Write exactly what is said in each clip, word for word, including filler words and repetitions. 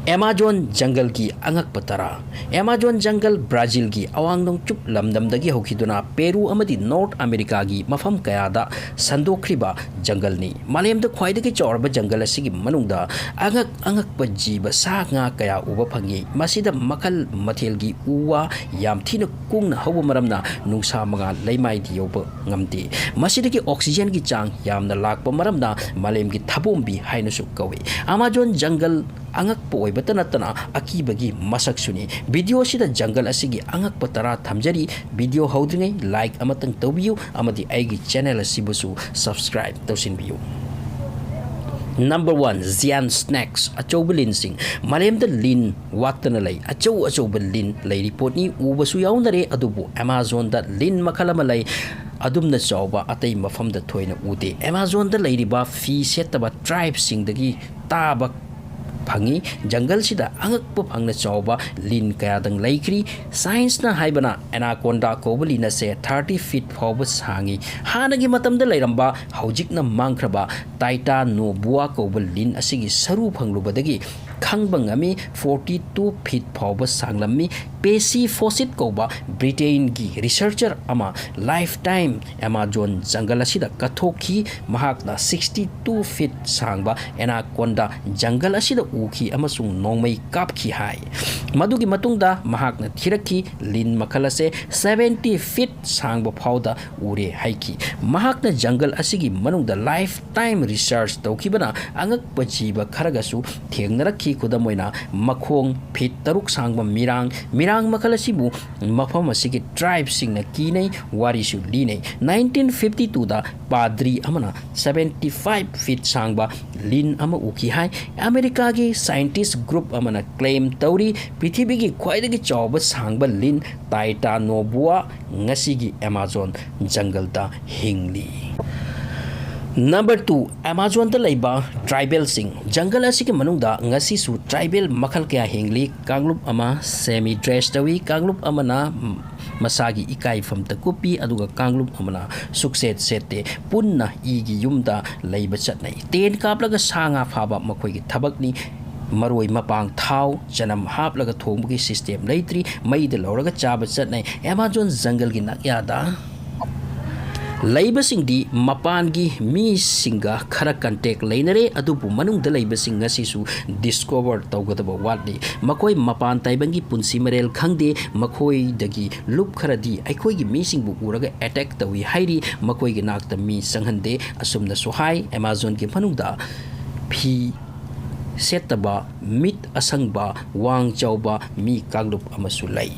Amazon ꯖꯪꯒꯜꯒꯤ ꯑꯉꯛꯄ ꯇꯔꯥ꯫ Amazon ꯖꯪꯒꯜ ꯕ꯭ꯔꯥꯖꯤꯜꯒꯤ ꯑꯋꯥꯡ ꯅꯣꯡꯆꯨꯞ ꯂꯝꯗꯝꯗꯒꯤ ꯍꯧꯈꯤꯗꯨꯅ ꯄꯦꯔꯨ ꯑꯃꯗꯤ ꯅꯣꯔꯠ ꯑꯃꯦꯔꯤꯀꯥꯒꯤ ꯃꯐꯝ ꯀꯌꯥꯗ ꯁꯟꯗꯣꯛꯈ꯭ꯔꯤꯕ ꯖꯪꯒꯜꯅꯤ꯫ ꯃꯥꯂꯦꯝꯗ ꯈ꯭ꯋꯥꯏꯗꯒꯤ ꯆꯥꯎꯔꯕ ꯖꯪꯒꯜ ꯑꯁꯤꯒꯤ ꯃꯅꯨꯡꯗ ꯑꯉꯛ ꯑꯉꯛꯄ ꯖꯤꯕ ꯁꯥ ꯉꯥ ꯀꯌꯥ ꯎꯕ ꯐꯪꯉꯤ꯫ ꯃꯁꯤꯗ ꯃꯈꯜ ꯃꯊꯦꯜꯒꯤ ꯎ ꯋꯥ ꯌꯥꯝ ꯊꯤꯅ ꯀꯨꯡꯅ ꯍꯧꯕ ꯃꯔꯝꯅ ꯅꯨꯡꯁꯥ ꯃꯉꯥꯜ ꯂꯩꯃꯥꯏꯗ ꯌꯧꯕ ꯉꯝꯗꯦ꯫ ꯃꯁꯤꯗꯒꯤ ꯑꯣꯛꯁꯤꯖꯦꯟꯒꯤ ꯆꯥꯡ ꯌꯥꯝꯅ ꯂꯥꯛꯄ ꯃꯔꯝꯅ ꯃꯥꯂꯦꯝꯒꯤ ꯊꯥꯕꯣꯝꯕꯤ ꯍꯥꯏꯅꯁꯨ ꯀꯧꯏ꯫ ꯑꯃꯥꯖꯣꯟ ꯖꯪꯒꯜ ꯑꯉꯛꯄ ꯑꯣꯏꯕꯇ ꯅꯠꯇꯅ ꯑꯀꯤꯕꯒꯤ ꯃꯁꯛꯁꯨꯅꯤ꯫ ꯚꯤꯗꯤꯑꯣ ꯑꯁꯤꯗ ꯖꯪꯒꯜ ꯑꯁꯤꯒꯤ ꯑꯉꯛꯄ ꯇꯔꯥ ꯊꯝꯖꯔꯤ꯫ ꯚꯤꯗꯤꯑꯣ ꯍꯧꯗ꯭ꯔꯤꯉꯩ ꯂꯥꯏꯛ ꯑꯃꯇꯪ ꯇꯧꯕꯤꯌꯨ ꯑꯃꯗꯤ ꯑꯩꯒꯤ ꯆꯦꯅꯦꯜ ꯑꯁꯤꯕꯨꯁꯨ ꯁꯕꯁꯀ꯭ꯔꯥꯏꯕ ꯇꯧꯁꯤꯟꯕꯤꯌꯨ꯫ ꯅꯝꯕꯔ ꯋꯥꯟ, ꯖꯤꯌꯥꯟ ꯁ꯭ꯅꯦꯛꯁ, ꯑꯆꯧꯕ ꯂꯤꯟꯁꯤꯡ꯫ ꯃꯥꯂꯦꯝꯗ ꯂꯤꯟ ꯋꯥꯠꯇꯅ ꯂꯩ꯫ ꯑꯆꯧ ꯑꯆꯧꯕ ꯂꯤꯟ ꯂꯩꯔꯤ ꯄꯣꯠꯅꯤ꯫ ꯎꯕꯁꯨ ꯌꯥꯎꯅꯔꯦ, ꯑꯗꯨꯕꯨ ꯑꯦꯃꯥꯖꯣꯟꯗ ꯂꯤꯟ ꯃꯈꯜ ꯑꯃ ꯂꯩ꯫ ꯑꯗꯨꯝꯅ ꯆꯥꯎꯕ ꯑꯇꯩ ꯃꯐꯝꯗ ꯊꯣꯏꯅ ꯎꯗꯦ꯫ ꯑꯦꯃꯥꯖꯣꯟꯗ ꯂꯩꯔꯤꯕ ꯐꯤ ꯁꯦꯠꯇꯕ ꯇ꯭ꯔꯥꯏꯕꯁꯤꯡꯗꯒꯤ ꯇꯥꯕ ꯐꯪꯉꯤ꯫ ꯖꯪꯒꯜꯁꯤꯗ ꯑꯉꯛꯄ ꯐꯪꯅ ꯆꯥꯎꯕ ꯂꯤꯟ ꯀꯌꯥꯗꯪ ꯂꯩꯈ꯭ꯔꯤ꯫ ꯁꯥꯏꯟꯁꯅ ꯍꯥꯏꯕꯅ ꯑꯦꯅꯥꯀꯣꯟꯗꯥ ꯀꯧꯕ ꯂꯤꯟ ꯑꯁꯦ ꯊꯥꯔꯇꯤ ꯐꯤꯠ ꯐꯥꯎꯕ ꯁꯥꯡꯉꯤ꯫ ꯍꯥꯟꯅꯒꯤ ꯃꯇꯝꯗ ꯂꯩꯔꯝꯕ, ꯍꯧꯖꯤꯛꯅ ꯃꯥꯡꯈ꯭ꯔꯕ ꯇꯥꯏꯇꯥꯅꯣꯕꯨꯋꯥ ꯀꯧꯕ ꯂꯤꯟ ꯑꯁꯤꯒꯤ ꯁꯔꯨ ꯐꯪꯂꯨꯕꯗꯒꯤ ꯈꯪꯕ ꯉꯝꯃꯤ꯫ ꯐꯣꯔꯇꯤ ꯇꯨ ꯐꯤꯠ ꯐꯥꯎꯕ ꯁꯥꯡꯂꯝꯃꯤ꯫ ꯄꯦꯁꯤ ꯐꯣꯁꯤꯠ ꯀꯧꯕ ꯕ꯭ꯔꯤꯇꯦꯟꯒꯤ ꯔꯤꯁꯔꯆꯔ ꯑꯃ ꯂꯥꯏꯐ ꯇꯥꯏꯝ ꯑꯦꯃꯥꯖꯣꯟ ꯖꯪꯒꯜ ꯑꯁꯤꯗ ꯀꯠꯊꯣꯛꯈꯤ꯫ ꯃꯍꯥꯛꯅ ꯁꯤꯛꯁꯇꯤ ꯇꯨ ꯐꯤꯠ ꯁꯥꯡꯕ ꯑꯦꯅꯥꯀꯣꯟꯗꯥ ꯖꯪꯒꯜ ꯑꯁꯤꯗ ꯎꯈꯤ ꯑꯃꯁꯨꯡ ꯅꯣꯡꯃꯩ ꯀꯥꯞꯈꯤ ꯍꯥꯏ꯫ ꯃꯗꯨꯒꯤ ꯃꯇꯨꯡꯗ ꯃꯍꯥꯛꯅ ꯊꯤꯔꯛꯈꯤ, ꯂꯤꯟ ꯃꯈꯜ ꯑꯁꯦ ꯁꯚꯦꯟꯇꯤ ꯐꯤꯠ ꯁꯥꯡꯕ ꯐꯥꯎꯗ ꯎꯔꯦ ꯍꯥꯏꯈꯤ꯫ ꯃꯍꯥꯛꯅ ꯖꯪꯒꯜ ꯑꯁꯤꯒꯤ ꯃꯅꯨꯡꯗ ꯂꯥꯏꯐ ꯇꯥꯏꯝ ꯔꯤꯁꯔꯆ ꯇꯧꯈꯤꯕꯅ ꯑꯉꯛꯄ ꯖꯤꯕ ꯈꯔꯒꯁꯨ ꯊꯦꯡꯅꯔꯛꯈꯤ꯫ ꯈꯨꯗꯝ ꯑꯣꯏꯅ, ꯃꯈꯣꯡ ꯐꯤꯠ ꯇꯔꯨꯛ ꯁꯥꯡꯕ ꯃꯤꯔꯥꯡ, ꯃꯤꯔꯥꯡ ꯃꯈꯜ ꯑꯁꯤꯕꯨ ꯃꯐꯝ ꯑꯁꯤꯒꯤ ꯇ꯭ꯔꯥꯏꯕꯁꯤꯡꯅ ꯀꯤꯅꯩ, ꯋꯥꯔꯤꯁꯨ ꯂꯤꯅꯩ꯫ ꯅꯥꯏꯟꯇꯤꯟ ꯐꯤꯐꯇꯤ ꯇꯨꯗ ꯄꯥꯗ꯭ꯔꯤ ꯑꯃꯅ ꯁꯚꯦꯟꯇꯤ ꯐꯥꯏꯚ ꯐꯤꯠ ꯁꯥꯡꯕ ꯂꯤꯟ ꯑꯃ ꯎꯈꯤ ꯍꯥꯏ꯫ ꯑꯃꯦꯔꯤꯀꯥꯒꯤ ꯁꯥꯏꯟꯇꯤꯁ ꯒ꯭ꯔꯨꯞ ꯑꯃꯅ ꯀ꯭ꯂꯦꯝ ꯇꯧꯔꯤ, ꯄ꯭ꯔꯤꯊꯤꯕꯤꯒꯤ ꯈ꯭ꯋꯥꯏꯗꯒꯤ ꯆꯥꯎꯕ ꯁꯥꯡꯕ ꯂꯤꯟ ꯇꯥꯏꯇꯥꯅꯣꯕꯨꯋꯥ ꯉꯁꯤꯒꯤ ꯑꯦꯃꯥꯖꯣꯟ ꯖꯪꯒꯜꯗ ꯍꯤꯡꯂꯤ꯫ ꯅꯝꯕꯔ ꯇꯨ, ꯑꯦꯃꯥꯖꯣꯟꯗ ꯂꯩꯕ ꯇ꯭ꯔꯥꯏꯕꯦꯜꯁꯤꯡ꯫ ꯖꯪꯒꯜ ꯑꯁꯤꯒꯤ ꯃꯅꯨꯡꯗ ꯉꯁꯤꯁꯨ ꯇ꯭ꯔꯥꯏꯕꯦꯜ ꯃꯈꯜ ꯀꯌꯥ ꯍꯤꯡꯂꯤ꯫ ꯀꯥꯡꯂꯨꯞ ꯑꯃ ꯁꯦꯃꯤ ꯗ꯭ꯔꯦꯁ ꯇꯧꯏ, ꯀꯥꯡꯂꯨꯞ ꯑꯃꯅ ꯃꯁꯥꯒꯤ ꯏꯀꯥꯏꯐꯝꯇ ꯀꯨꯞꯄꯤ, ꯑꯗꯨꯒ ꯀꯥꯡꯂꯨꯞ ꯑꯃꯅ ꯁꯨꯛꯁꯦꯠ ꯁꯦꯠꯇꯦ꯫ ꯄꯨꯟꯅ ꯏꯒꯤ ꯌꯨꯝꯗ ꯂꯩꯕ ꯆꯠꯅꯩ꯫ ꯇꯦꯟ ꯀꯥꯞꯂꯒ ꯁꯥ ꯉꯥ ꯐꯥꯕ ꯃꯈꯣꯏꯒꯤ ꯊꯕꯛꯅꯤ꯫ ꯃꯔꯣꯏ ꯃꯄꯥꯡ, ꯊꯥꯎ, ꯆꯅꯝ ꯍꯥꯞꯂꯒ ꯊꯣꯡꯕꯒꯤ system ꯂꯩꯇ꯭ꯔꯤ꯫ ꯃꯩꯗ ꯂꯧꯔꯒ ꯆꯥꯕ ꯆꯠꯅꯩ꯫ Amazon ꯖꯪꯒꯜꯒꯤ ꯅꯛꯌꯥꯗ ꯂꯩꯕꯁꯤꯡꯗꯤ ꯃꯄꯥꯟꯒꯤ ꯃꯤꯁꯤꯡꯒ ꯈꯔ contact ꯂꯩꯅꯔꯦ, ꯑꯗꯨꯕꯨ ꯃꯅꯨꯡꯗ ꯂꯩꯕꯁꯤꯡ ꯉꯁꯤꯁꯨ discover ꯇꯧꯒꯗꯕ ꯋꯥꯠꯂꯤ꯫ ꯃꯈꯣꯏ ꯃꯄꯥꯟ ꯇꯥꯏꯕꯪꯒꯤ ꯄꯨꯟꯁꯤ ꯃꯔꯦꯜ ꯈꯪꯗꯦ꯫ ꯃꯈꯣꯏꯗꯒꯤ ꯂꯨꯞ ꯈꯔꯗꯤ ꯑꯩꯈꯣꯏꯒꯤ ꯃꯤꯁꯤꯡꯕꯨ ꯎꯔꯒ attack ꯇꯧꯏ ꯍꯥꯏꯔꯤ꯫ ꯃꯈꯣꯏꯒꯤ ꯅꯥꯛꯇ ꯃꯤ ꯆꯪꯍꯟꯗꯦ꯫ ꯑꯁꯨꯝꯅꯁꯨ ꯍꯥꯏ, Amazonꯒꯤ ꯃꯅꯨꯡꯗ ꯐꯤ ꯁꯦꯠꯇꯕ, ꯃꯤꯠ ꯑꯁꯪꯕ, ꯋꯥꯡ ꯆꯥꯎꯕ ꯃꯤ ꯀꯥꯡꯂꯨꯞ ꯑꯃꯁꯨ ꯂꯩ꯫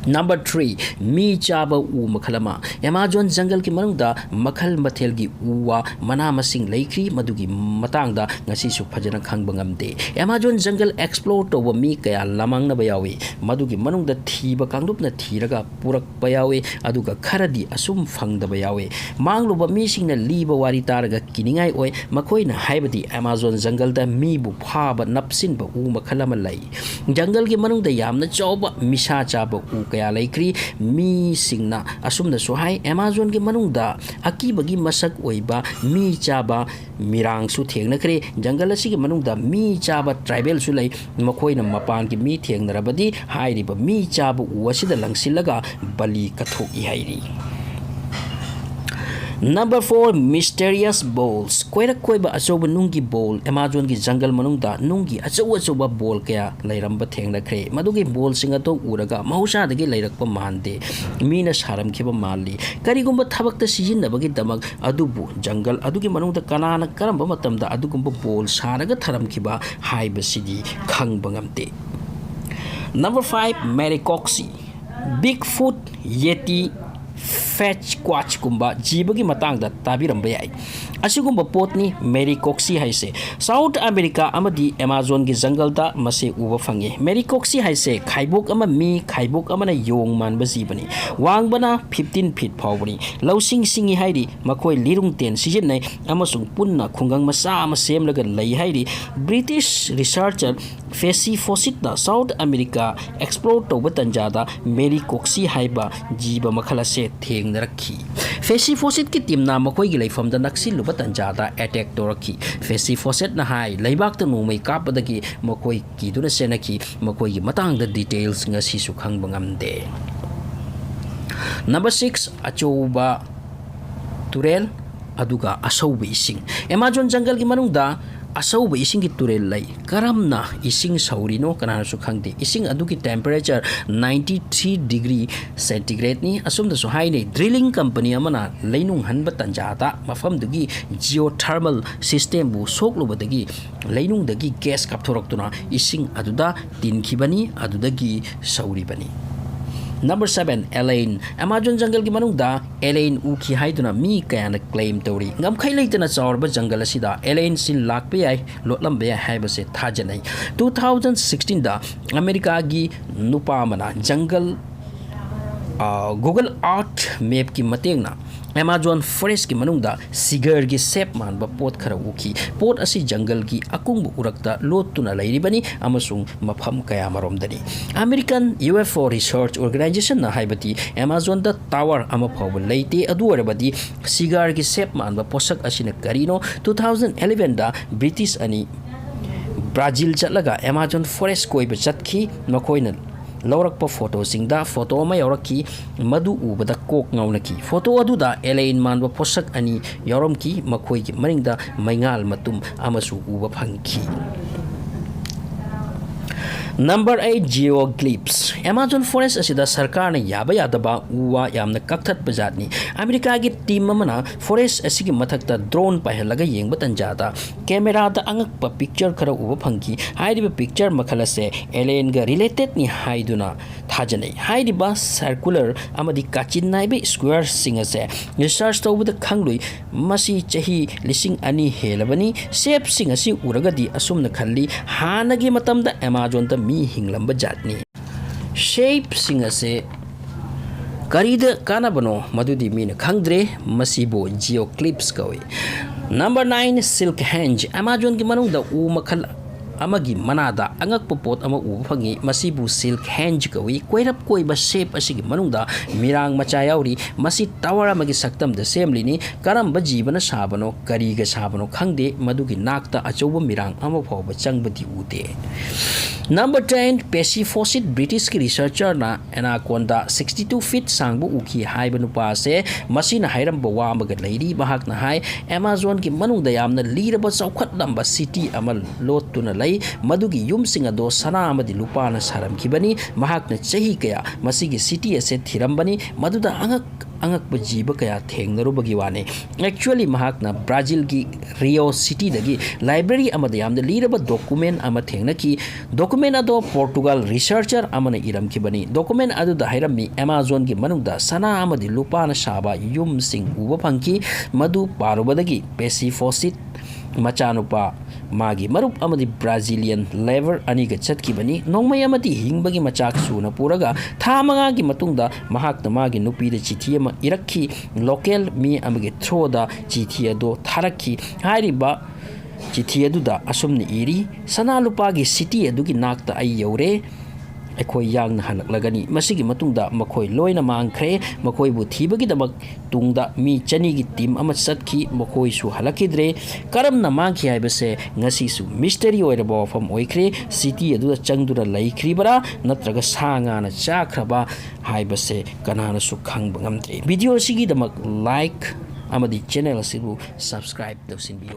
Number three, ꯃꯤ ꯆꯥꯕ ꯎ ꯃꯈꯜ ꯑꯃ꯫ Amazon ꯖꯪꯒꯜꯒꯤ ꯃꯅꯨꯡꯗ ꯃꯈꯜ ꯃꯊꯦꯜꯒꯤ ꯎ ꯋꯥ, ꯃꯅꯥ ꯃꯁꯤꯡ ꯂꯩꯈ꯭ꯔꯤ, ꯃꯗꯨꯒꯤ ꯃꯇꯥꯡꯗ ꯉꯁꯤꯁꯨ ꯐꯖꯅ ꯈꯪꯕ ꯉꯝꯗꯦ꯫ Amazon ꯖꯪꯒꯜ explore ꯇꯧꯕ ꯃꯤ ꯀꯌꯥ ꯂꯃꯥꯡꯅꯕ ꯌꯥꯎꯏ꯫ ꯃꯗꯨꯒꯤ ꯃꯅꯨꯡꯗ ꯊꯤꯕ ꯀꯥꯡꯂꯨꯞꯅ ꯊꯤꯔꯒ ꯄꯨꯔꯛꯄ ꯌꯥꯎꯏ, ꯑꯗꯨꯒ ꯈꯔꯗꯤ ꯑꯁꯨꯝ ꯐꯪꯗꯕ ꯌꯥꯎꯏ꯫ ꯃꯥꯡꯂꯨꯕ ꯃꯤꯁꯤꯡꯅ ꯂꯤꯕ ꯋꯥꯔꯤ ꯇꯥꯔꯒ ꯀꯤꯅꯤꯡꯉꯥꯏ ꯑꯣꯏ꯫ ꯃꯈꯣꯏꯅ ꯍꯥꯏꯕꯗꯤ Amazon ꯖꯪꯒꯜꯗ ꯃꯤꯕꯨ ꯐꯥꯕ ꯅꯞꯁꯤꯟꯕ ꯎ ꯃꯈꯜ ꯑꯃ ꯂꯩ꯫ ꯖꯪꯒꯜꯒꯤ ꯃꯅꯨꯡꯗ ꯌꯥꯝꯅ ꯆꯥꯎꯕ ꯃꯤꯁꯥ ꯆꯥꯕ ꯎ ꯀꯌꯥ ꯂꯩꯈ꯭ꯔꯤ꯫ ꯃꯤꯁꯤꯡꯅ ꯑꯁꯨꯝꯅꯁꯨ ꯍꯥꯏ, Amazonꯒꯤ ꯃꯅꯨꯡꯗ ꯑꯀꯤꯕꯒꯤ ꯃꯁꯛ ꯑꯣꯏꯕ ꯃꯤ ꯆꯥꯕ ꯃꯤꯔꯥꯡꯁꯨ ꯊꯦꯡꯅꯈ꯭ꯔꯦ꯫ ꯖꯪꯒꯜ ꯑꯁꯤꯒꯤ ꯃꯅꯨꯡꯗ ꯃꯤ ꯆꯥꯕ tribalꯁꯨ ꯂꯩ꯫ ꯃꯈꯣꯏꯅ ꯃꯄꯥꯟꯒꯤ ꯃꯤ ꯊꯦꯡꯅꯔꯕꯗꯤ ꯍꯥꯏꯔꯤꯕ ꯃꯤ ꯆꯥꯕ ꯎ ꯑꯁꯤꯗ ꯂꯪꯁꯤꯜꯂꯒ ꯕꯂꯤ ꯀꯠꯊꯣꯛꯏ ꯍꯥꯏꯔꯤ꯫ Number four, mysterious balls꯫ ꯀꯣꯏꯔꯛ ꯀꯣꯏꯕ ꯑꯆꯧꯕ ꯅꯨꯡꯒꯤ ball꯫ Amazonꯒꯤ ꯖꯪꯒꯜ ꯃꯅꯨꯡꯗ ꯅꯨꯡꯒꯤ ꯑꯆꯧ ꯑꯆꯧꯕ ball ꯀꯌꯥ ꯂꯩꯔꯝꯕ ꯊꯦꯡꯅꯈ꯭ꯔꯦ꯫ ꯃꯗꯨꯒꯤ ballꯁꯤꯡ ꯑꯗꯨ ꯎꯔꯒ ꯃꯍꯧꯁꯥꯗꯒꯤ ꯂꯩꯔꯛꯄ ꯃꯥꯟꯗꯦ꯫ ꯃꯤꯅ ꯁꯥꯔꯝꯈꯤꯕ ꯃꯥꯜꯂꯤ꯫ ꯀꯔꯤꯒꯨꯝꯕ ꯊꯕꯛꯇ ꯁꯤꯖꯤꯟꯅꯕꯒꯤꯗꯃꯛ, ꯑꯗꯨꯕꯨ ꯖꯪꯒꯜ ꯑꯗꯨꯒꯤ ꯃꯅꯨꯡꯗ ꯀꯅꯥꯅ ꯀꯔꯝꯕ ꯃꯇꯝꯗ ꯑꯗꯨꯒꯨꯝꯕ ball ꯁꯥꯔꯒ ꯊꯔꯝꯈꯤꯕ ꯍꯥꯏꯕꯁꯤꯗꯤ ꯈꯪꯕ ꯉꯝꯗꯦ꯫ Number five, Merikoxi꯫ Bigfoot, Yeti, Sasquatchꯀꯨꯝꯕ ꯖꯤꯕꯒꯤ ꯃꯇꯥꯡꯗ ꯇꯥꯕꯤꯔꯝꯕ ꯌꯥꯏ꯫ ꯑꯁꯤꯒꯨꯝꯕ ꯄꯣꯠꯅꯤ Merikoxi ꯍꯥꯏꯁꯦ꯫ South America ꯑꯃꯗꯤ Amazonꯒꯤ ꯖꯪꯒꯜꯗ ꯃꯁꯤ ꯎꯕ ꯐꯪꯉꯤ꯫ Merikoxi ꯍꯥꯏꯁꯦ ꯈꯥꯏꯕꯣꯛ ꯑꯃ ꯃꯤ, ꯈꯥꯏꯕꯣꯛ ꯑꯃꯅ ꯌꯣꯡ ꯃꯥꯟꯕ ꯖꯤꯕꯅꯤ꯫ ꯋꯥꯡꯕꯅ fifteen feet ꯐꯥꯎꯕꯅꯤ꯫ ꯂꯧꯁꯤꯡ ꯁꯤꯡꯏ ꯍꯥꯏꯔꯤ꯫ ꯃꯈꯣꯏ ꯂꯤꯔꯨꯡ ꯇꯦꯟ ꯁꯤꯖꯤꯟꯅꯩ ꯑꯃꯁꯨꯡ ꯄꯨꯟꯅ ꯈꯨꯡꯒꯪ ꯃꯆꯥ ꯑꯃ ꯁꯦꯝꯂꯒ ꯂꯩ ꯍꯥꯏꯔꯤ꯫ British researcher Percy Fawcett ꯅ South America explore ꯇꯧꯕ ꯇꯟꯖꯥꯗ Merikoxi ꯍꯥꯏꯕ ꯖꯤꯕ ꯃꯈꯜ ꯑꯁꯦ ꯊꯦꯡꯅꯔꯛꯈꯤ꯫ Percy Fawcett ꯀꯤ team ꯅ ꯃꯈꯣꯏꯒꯤ ꯂꯩꯐꯝꯗ ꯅꯛꯁꯤꯜꯂꯨꯕ ꯇꯟꯖꯥꯗ ꯑꯦꯇꯦꯛ ꯇꯧꯔꯛꯈꯤ꯫ ꯐꯦꯁꯤ ꯐꯣꯁꯦꯠꯅ ꯍꯥꯏ, ꯂꯩꯕꯥꯛꯇ ꯅꯣꯡꯃꯩ ꯀꯥꯞꯄꯗꯒꯤ ꯃꯈꯣꯏ ꯀꯤꯗꯨꯅ ꯆꯦꯟꯅꯈꯤ꯫ ꯃꯈꯣꯏꯒꯤ ꯃꯇꯥꯡꯗ ꯗꯤꯇꯦꯜꯁ ꯉꯁꯤꯁꯨ ꯈꯪꯕ ꯉꯝꯗꯦ꯫ ꯅꯝꯕꯔ ꯁꯤꯛꯁ, ꯑꯆꯧꯕ ꯇꯨꯔꯦꯜ ꯑꯗꯨꯒ ꯑꯁꯧꯕ ꯏꯁꯤꯡ꯫ ꯑꯦꯃꯥꯖꯣꯟ ꯖꯪꯒꯜꯒꯤ ꯃꯅꯨꯡꯗ ꯑꯁꯧꯕ ꯏꯁꯤꯡꯒꯤ ꯇꯨꯔꯦꯜ ꯂꯩ꯫ ꯀꯔꯝꯅ ꯏꯁꯤꯡ ꯁꯧꯔꯤꯅꯣ ꯀꯅꯥꯅꯁꯨ ꯈꯪꯗꯦ꯫ ꯏꯁꯤꯡ ꯑꯗꯨꯒꯤ ꯇꯦꯝꯄꯔꯦꯆꯔ ninety three degree centigradeꯅꯤ꯫ ꯑꯁꯨꯝꯅꯁꯨ ꯍꯥꯏꯅꯩ, ꯗ꯭ꯔꯤꯂꯤꯡ ꯀꯝꯄꯅꯤ ꯑꯃꯅ ꯂꯩꯅꯨꯡ ꯍꯟꯕ ꯇꯟꯖꯥꯗ ꯃꯐꯝꯗꯨꯒꯤ ꯖꯤꯑꯣꯊꯔꯃꯜ ꯁꯤꯁꯇꯦꯝꯕꯨ ꯁꯣꯛꯂꯨꯕꯗꯒꯤ ꯂꯩꯅꯨꯡꯗꯒꯤ ꯒ꯭ꯌꯥꯁ ꯀꯥꯞꯊꯣꯔꯛꯇꯨꯅ ꯏꯁꯤꯡ ꯑꯗꯨꯗ ꯇꯤꯟꯈꯤꯕꯅꯤ, ꯑꯗꯨꯗꯒꯤ ꯁꯧꯔꯤꯕꯅꯤ꯫ ꯅꯝꯕꯔ ꯁꯕꯦꯟ, ꯑꯦꯂꯦꯟ꯫ ꯑꯦꯃꯥꯖꯣꯟ ꯖꯪꯒꯜꯒꯤ ꯃꯅꯨꯡꯗ ꯑꯦꯂꯦꯟ ꯎꯈꯤ ꯍꯥꯏꯗꯨꯅ ꯃꯤ ꯀꯌꯥꯅ ꯀ꯭ꯂꯦꯝ ꯇꯧꯔꯤ꯫ ꯉꯝꯈꯩ ꯂꯩꯇꯅ ꯆꯥꯎꯔꯕ ꯖꯪꯒꯜ ꯑꯁꯤꯗ ꯑꯦꯂꯦꯟꯁꯤꯡ ꯂꯥꯛꯄ ꯌꯥꯏ, ꯂꯣꯠꯂꯝꯕ ꯌꯥꯏ ꯍꯥꯏꯕꯁꯦ ꯊꯥꯖꯅꯩ꯫ Two thousand sixteenꯗ ꯑꯃꯦꯔꯤꯀꯥꯒꯤ ꯅꯨꯄꯥ ꯑꯃꯅ ꯖꯪꯒꯜ, ꯑ, Google Earth mapꯀꯤ ꯃꯇꯦꯡꯅ ꯑꯦꯃꯥꯖꯣꯟ ꯐꯣꯔꯦꯁ꯭ꯠꯀꯤ ꯃꯅꯨꯡꯗ ꯁꯤꯒꯔꯒꯤ ꯁꯦꯞ ꯃꯥꯟꯕ ꯄꯣꯠ ꯈꯔ ꯎꯈꯤ꯫ ꯄꯣꯠ ꯑꯁꯤ ꯖꯪꯒꯜꯒꯤ ꯑꯀꯨꯡꯕ ꯎꯔꯛꯇ ꯂꯣꯠꯇꯨꯅ ꯂꯩꯔꯤꯕꯅꯤ ꯑꯃꯁꯨꯡ ꯃꯐꯝ ꯀꯌꯥꯃꯔꯣꯝꯗꯅꯤ꯫ American UFO Research Organizationꯅ ꯍꯥꯏꯕꯗꯤ ꯑꯦꯃꯥꯖꯣꯟꯗ ꯇꯥꯋꯔ ꯑꯃ ꯐꯥꯎꯕ ꯂꯩꯇꯦ꯫ ꯑꯗꯨ ꯑꯣꯏꯔꯕꯗꯤ ꯁꯤꯒꯥꯔꯒꯤ ꯁꯦꯞ ꯃꯥꯟꯕ ꯄꯣꯠꯁꯛ ꯑꯁꯤꯅ ꯀꯔꯤꯅꯣ? Two thousand elevenꯗ ꯕ꯭ꯔꯤꯇꯤꯁ ꯑꯅꯤ ꯕ꯭ꯔꯥꯖꯤꯜ ꯆꯠꯂꯒ ꯑꯦꯃꯥꯖꯣꯟ ꯐꯣꯔꯦꯁ꯭ꯠ ꯀꯣꯏꯕ ꯆꯠꯈꯤ꯫ ꯃꯈꯣꯏꯅ ꯂꯧꯔꯛꯄ ꯐꯣꯇꯣꯁꯤꯡꯗ ꯐꯣꯇꯣ ꯑꯃ ꯌꯥꯎꯔꯛꯈꯤ꯫ ꯃꯗꯨ ꯎꯕꯗ ꯀꯣꯛ ꯉꯥꯎꯅꯈꯤ꯫ ꯐꯣꯇꯣ ꯑꯗꯨꯗ ꯑꯦꯂꯦꯟ ꯃꯥꯟꯕ ꯄꯣꯠꯁꯛ ꯑꯅꯤ ꯌꯥꯎꯔꯝꯈꯤ꯫ ꯃꯈꯣꯏꯒꯤ ꯃꯅꯤꯡꯗ ꯃꯩꯉꯥꯜ ꯃꯇꯨꯝ ꯑꯃꯁꯨ ꯎꯕ ꯐꯪꯈꯤ꯫ Number eight, geoglyphs꯫ Amazon forest ꯑꯁꯤꯗ ꯁꯔꯀꯥꯔꯅ ꯌꯥꯕ ꯌꯥꯗꯕ ꯎ ꯋꯥ ꯌꯥꯝꯅ ꯀꯛꯊꯠꯄ ꯖꯥꯠꯅꯤ꯫ ꯑꯃꯦꯔꯤꯀꯥꯒꯤ ꯇꯤꯝ ꯑꯃꯅ ꯐꯣꯔꯦꯁ꯭ꯠ ꯑꯁꯤꯒꯤ ꯃꯊꯛꯇ ꯗ꯭ꯔꯣꯟ ꯄꯥꯏꯍꯜꯂꯒ ꯌꯦꯡꯕ ꯇꯟꯖꯥꯗ ꯀꯦꯃꯦꯔꯥꯗ ꯑꯉꯛꯄ ꯄꯤꯛꯆꯔ ꯈꯔ ꯎꯕ ꯐꯪꯈꯤ꯫ ꯍꯥꯏꯔꯤꯕ ꯄꯤꯛꯆꯔ ꯃꯈꯜ ꯑꯁꯦ ꯑꯦꯂꯦꯟꯒ ꯔꯤꯂꯦꯇꯦꯗꯅꯤ ꯍꯥꯏꯗꯨꯅ ꯊꯥꯖꯅꯩ꯫ ꯍꯥꯏꯔꯤꯕ ꯁꯔꯀꯨꯂꯔ ꯑꯃꯗꯤ ꯀꯥꯆꯤꯟ ꯅꯥꯏꯕ ꯁ꯭ꯀ꯭ꯋꯦꯔꯁꯤꯡ ꯑꯁꯦ ꯔꯤꯁꯔꯆ ꯇꯧꯕꯗ ꯈꯪꯂꯨꯏ꯫ ꯃꯁꯤ ꯆꯍꯤ ꯂꯤꯁꯤꯡ ꯑꯅꯤ ꯍꯦꯜꯂꯕꯅꯤ꯫ ꯁꯦꯞꯁꯤꯡ ꯑꯁꯤ ꯎꯔꯒꯗꯤ ꯑꯁꯨꯝꯅ ꯈꯜꯂꯤ, ꯍꯥꯟꯅꯒꯤ ꯃꯇꯝꯗ ꯑꯦꯃꯥꯖꯣꯟꯗ ꯃꯤ ꯍꯤꯡꯂꯝꯕ ꯖꯥꯠꯅꯤ꯫ ꯁꯦꯞꯁꯤꯡ ꯑꯁꯦ ꯀꯔꯤꯗ ꯀꯥꯟꯅꯕꯅꯣ, ꯃꯗꯨꯗꯤ ꯃꯤꯅ ꯈꯪꯗ꯭ꯔꯦ꯫ ꯃꯁꯤꯕꯨ geoglyphs ꯀꯧꯏ꯫ Number nine, silk henge꯫ ꯑꯦꯃꯥꯖꯣꯟꯒꯤ ꯃꯅꯨꯡꯗ ꯎ ꯃꯈꯜ ꯑꯃꯒꯤ ꯃꯅꯥꯗ ꯑꯉꯛꯄ ꯄꯣꯠ ꯑꯃ ꯎꯕ ꯐꯪꯉꯤ꯫ ꯃꯁꯤꯕꯨ silk hinge ꯀꯧꯏ꯫ ꯀꯣꯏꯔꯞ ꯀꯣꯏꯕ shape ꯑꯁꯤꯒꯤ ꯃꯅꯨꯡꯗ ꯃꯤꯔꯥꯡ ꯃꯆꯥ ꯌꯥꯎꯔꯤ꯫ ꯃꯁꯤ tower ꯑꯃꯒꯤ ꯁꯛꯇꯝꯗ ꯁꯦꯝꯂꯤꯅꯤ꯫ ꯀꯔꯝꯕ ꯖꯤꯕꯅ ꯁꯥꯕꯅꯣ, ꯀꯔꯤꯒ ꯁꯥꯕꯅꯣ ꯈꯪꯗꯦ, ꯃꯗꯨꯒꯤ ꯅꯥꯛꯇ ꯑꯆꯧꯕ ꯃꯤꯔꯥꯡ ꯑꯃ ꯐꯥꯎꯕ ꯆꯪꯕꯗꯤ ꯎꯗꯦ꯫ Number ten, Persephocete꯫ Britishꯀꯤ researcherꯅ anaconda sixty two feet ꯁꯥꯡꯕ ꯎꯈꯤ ꯍꯥꯏꯕ ꯅꯨꯄꯥ ꯑꯁꯦ ꯃꯁꯤꯅ ꯍꯥꯏꯔꯝꯕ ꯋꯥ ꯑꯃꯒ ꯂꯩꯔꯤ꯫ ꯃꯍꯥꯛꯅ ꯍꯥꯏ, Amazonꯒꯤ ꯃꯅꯨꯡꯗ ꯌꯥꯝꯅ ꯂꯤꯔꯕ ꯆꯥꯎꯈꯠꯂꯝꯕ city ꯑꯃ ꯂꯣꯠꯇꯨꯅ ꯂꯩ꯫ ꯃꯗꯨꯒꯤ ꯌꯨꯝꯁꯤꯡ ꯑꯗꯣ ꯁꯅꯥ ꯑꯃꯗꯤ ꯂꯨꯄꯥꯅ ꯁꯥꯔꯝꯈꯤꯕꯅꯤ꯫ ꯃꯍꯥꯛꯅ ꯆꯍꯤ ꯀꯌꯥ ꯃꯁꯤꯒꯤ city ꯑꯁꯦ ꯊꯤꯔꯝꯕꯅꯤ꯫ ꯃꯗꯨꯗ ꯑꯉꯛ ꯑꯉꯛꯄ ꯖꯤꯕ ꯀꯌꯥ ꯊꯦꯡꯅꯔꯨꯕꯒꯤ ꯋꯥꯅꯤ꯫ Actually, ꯃꯍꯥꯛꯅ Brazilꯒꯤ Rio cityꯗꯒꯤ library ꯑꯃꯗ ꯌꯥꯝꯅ ꯂꯤꯔꯕ document ꯑꯃ ꯊꯦꯡꯅꯈꯤ꯫ Document ꯑꯗꯣ Portugal researcher ꯑꯃꯅ ꯏꯔꯝꯈꯤꯕꯅꯤ꯫ Document ꯑꯗꯨꯗ ꯍꯥꯏꯔꯝꯃꯤ, Amazonꯒꯤ ꯃꯅꯨꯡꯗ ꯁꯅꯥ ꯑꯃꯗꯤ ꯂꯨꯄꯥꯅ ꯁꯥꯕ ꯌꯨꯝꯁꯤꯡ ꯎꯕ ꯐꯪꯈꯤ꯫ ꯃꯗꯨ ꯄꯥꯔꯨꯕꯗꯒꯤ Persephocete ꯃꯆꯥꯅꯨꯄꯥ, ꯃꯥꯒꯤ ꯃꯔꯨꯞ ꯑꯃꯗꯤ Brazilian labour ꯑꯅꯤꯒ ꯆꯠꯈꯤꯕꯅꯤ꯫ ꯅꯣꯡꯃꯩ ꯑꯃꯗꯤ ꯍꯤꯡꯕꯒꯤ ꯃꯆꯥꯛ ꯁꯨꯅ ꯄꯨꯔꯒ ꯊꯥ ꯃꯉꯥꯒꯤ ꯃꯇꯨꯡꯗ ꯃꯍꯥꯛꯅ ꯃꯥꯒꯤ ꯅꯨꯄꯤꯗ ꯆꯤꯊꯤ ꯑꯃ ꯏꯔꯛꯈꯤ꯫ Local ꯃꯤ ꯑꯃꯒꯤ through ꯗ ꯆꯤꯊꯤ ꯑꯗꯨ ꯊꯥꯔꯛꯈꯤ꯫ ꯍꯥꯏꯔꯤꯕ ꯆꯤꯊꯤ ꯑꯗꯨꯗ ꯑꯁꯨꯝꯅ ꯏꯔꯤ, "ꯁꯅꯥ ꯂꯨꯄꯥꯒꯤ city ꯑꯗꯨꯒꯤ ꯅꯥꯛꯇ ꯑꯩ ꯌꯧꯔꯦ꯫ ꯑꯩꯈꯣꯏ ꯌꯥꯡꯅ ꯍꯜꯂꯛꯂꯒꯅꯤ꯫ ꯃꯁꯤꯒꯤ ꯃꯇꯨꯡꯗ ꯃꯈꯣꯏ ꯂꯣꯏꯅ ꯃꯥꯡꯈ꯭ꯔꯦ꯫ ꯃꯈꯣꯏꯕꯨ ꯊꯤꯕꯒꯤꯗꯃꯛ ꯇꯨꯡꯗ ꯃꯤ ꯆꯅꯤꯒꯤ team ꯑꯃ ꯆꯠꯈꯤ꯫ ꯃꯈꯣꯏꯁꯨ ꯍꯜꯂꯛꯈꯤꯗ꯭ꯔꯦ꯫ ꯀꯔꯝꯅ ꯃꯥꯡꯈꯤ ꯍꯥꯏꯕꯁꯦ ꯉꯁꯤꯁꯨ mystery ꯑꯣꯏꯔꯕ ꯋꯥꯐꯝ ꯑꯣꯏꯈ꯭ꯔꯦ꯫ City ꯑꯗꯨꯗ ꯆꯪꯗꯨꯅ ꯂꯩꯈ꯭ꯔꯤꯕꯔꯥ ꯅꯠꯇ꯭ꯔꯒ ꯁꯥ ꯉꯥꯅ ꯆꯥꯈ꯭ꯔꯕ ꯍꯥꯏꯕꯁꯦ ꯀꯅꯥꯅꯁꯨ ꯈꯪꯕ ꯉꯝꯗ꯭ꯔꯦ꯫" Video ꯑꯁꯤꯒꯤꯗꯃꯛ like ꯑꯃꯗꯤ channel ꯑꯁꯤꯕꯨ subscribe ꯇꯧꯁꯤꯟꯕꯤꯌꯨ꯫